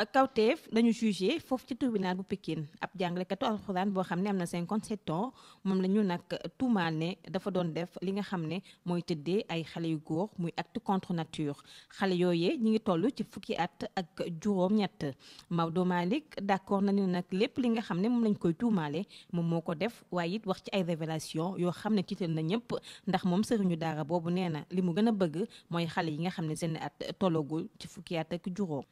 kawteef dañu jugé foofu ci tribunal bu Pikine ab jàngalekatu alxuraan boo xam ne am na 57 ans moom la ñu nag tuumaal ne dafa doon def li nga xam ne mooy tëddee ay xale yu góor muy acte contre nature xale yooyee ñi ngi toll ci fukki at ak juróom-ñett Maodo Malick d'accord nañu nag lépp li nga xam ne moom lañ koy tuumaale moom moo ko def waaye it wax ci ay révélation yoo xam ne tiital na ñëpp ndax moom sëriñu daara boobu nee na li mu gën a bëgg mooy xale yi nga xam ne seen at tollagul ci fukki at ak juróom.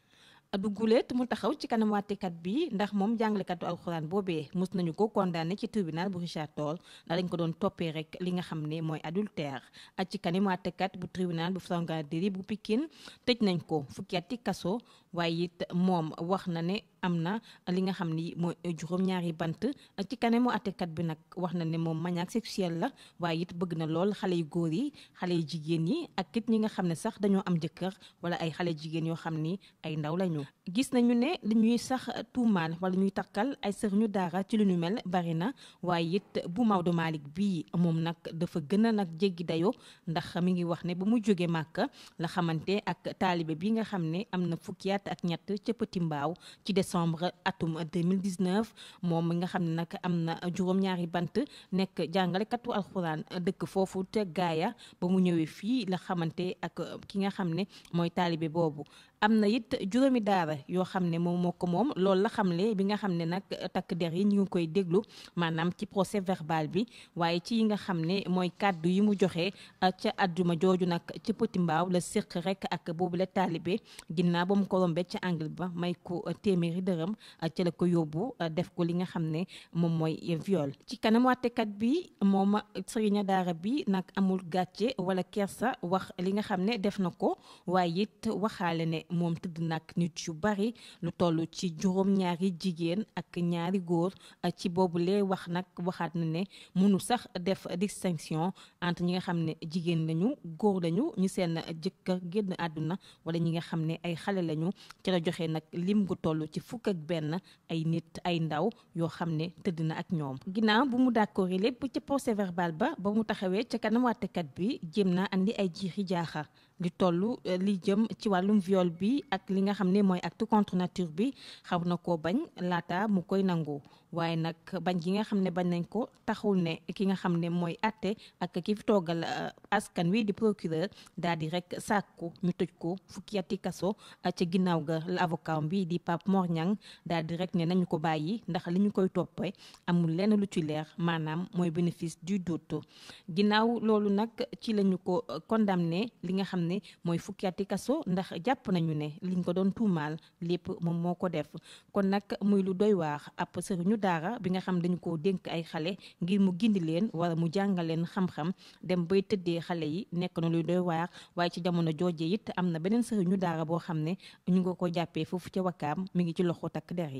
du guleet mu taxaw ci kanam àttekat bi ndax moom jàngalekatu alxuraan boobee mus nañu ko condamné ci tribunal bu Richard Toll ndax dañ ko doon toppee rek li nga xam ne mooy adultère ak ci kanam àttekat bu tribunal bu Franc-Garderie bu Pikine tëj nañ ko fukki ati kaso waaye it moom wax na ne am na li nga xam ni mooy juróom-ñaari bant ci kanamu àttekat bi nag wax na ne moom maniaque sexuel la waaye it bëgg na lool xale yu góor yi xale yu jigéen yi ak it ñi nga xam ne sax dañoo am jëkkër wala ay xale jigéen yoo xam ni ay ndaw lañu. gis nañu ne dañuy sax tuumaal wala ñuy takkal ay sëriñu daara ci lu ñu mel bari na waaye it bu Maodo Malick bii moom nag dafa gën a nag jéggi dayoo ndax mi ngi wax ne ba mu jógee Màkka la xamante ak taalibe bi nga xam ne am na fukki at ak ñett ca Petit Mbaaw ci décembre atum 2019 moom mi nga xam ne nag am na juróom-ñaari bant nekk jàngalekatu alxuraan dëkk foofu te gaaya ba mu ñëwee fii la xamante ak ki nga xam ne mooy taalibe boobu. am na it juróomi daara yoo xam ne moom moo ko moom loolu la xamle bi nga xam ne nag takk der yi ñu ngi koy déglu maanaam ci procès verbal bi waaye ci yi nga xam ne mooy kàddu yi mu joxe ca àjjuma jooju nag ci Petit Mbaaw la séq rek ak boobu la taalibe ginnaaw ba mu ko rombe ca angle ba may ko téeméeri dërëm ca la ko yóbbu def ko li nga xam ne moom mooy viol. ci kanam àttekat bi moom sëriña daara bi nag amul gàcce wala kersa wax li nga xam ne def na ko waaye it waxaale ne moom tëdd nag nit yu bari lu toll ci juróom-ñaari jigéen ak ñaari góor ci boobu lee wax nag waxaat na ne mënu sax def distinction entre ñi nga xam ne jigéen lañu góor lañu ñu seen jëkkër génn àdduna wala ñi nga xam ne ay xale lañu ci la joxe nag lim gu toll ci fukk ak benn ay nit ay ndaw yoo xam ne tëdd na ak ñoom. ginnaaw bu mu d'accord lépp ci procès verbal ba mu taxawee ca kanam àttekat bi jéem naa andi ay jiixi jaaxa li toll li jëm ci wàllum viol bi ak li nga xam ne mooy acte contre nature bi xaw na koo bañ laata mu koy nangu waaye nag bañ gi nga xam ne bañ nañ ko taxul ne ki nga xam ne mooy atte ak ki fi toogal askan wi di procureur daal di rek sàkku ñu tëj ko fukki ati kaso ca ginnaaw ga la avocat bi di Pape Mor Niang daal di rek ne nañu ko bàyyi ndax li ñu koy toppee amul lenn lu ci leer maanaam mooy bénéfice du doute ginnaaw loolu nag ci lañu ko condamné li nga xam ne mooy fukki ati kaso ndax jàpp nañu ne liñ ko doon tuumaal lépp moom moo ko def kon nag muy lu doy waar ab sëriñu daara bi nga xam dañu ko dénk ay xale ngir mu gindi leen wala mu jàngal leen xam-xam dem bay tëddee xale yi nekk na luy doy waar waaye ci jamono jooje it am na beneen sëriñu daara boo xam ne ñu nga ko jàppee foofu ca Wakaam mi ngi ci loxo takk der yi.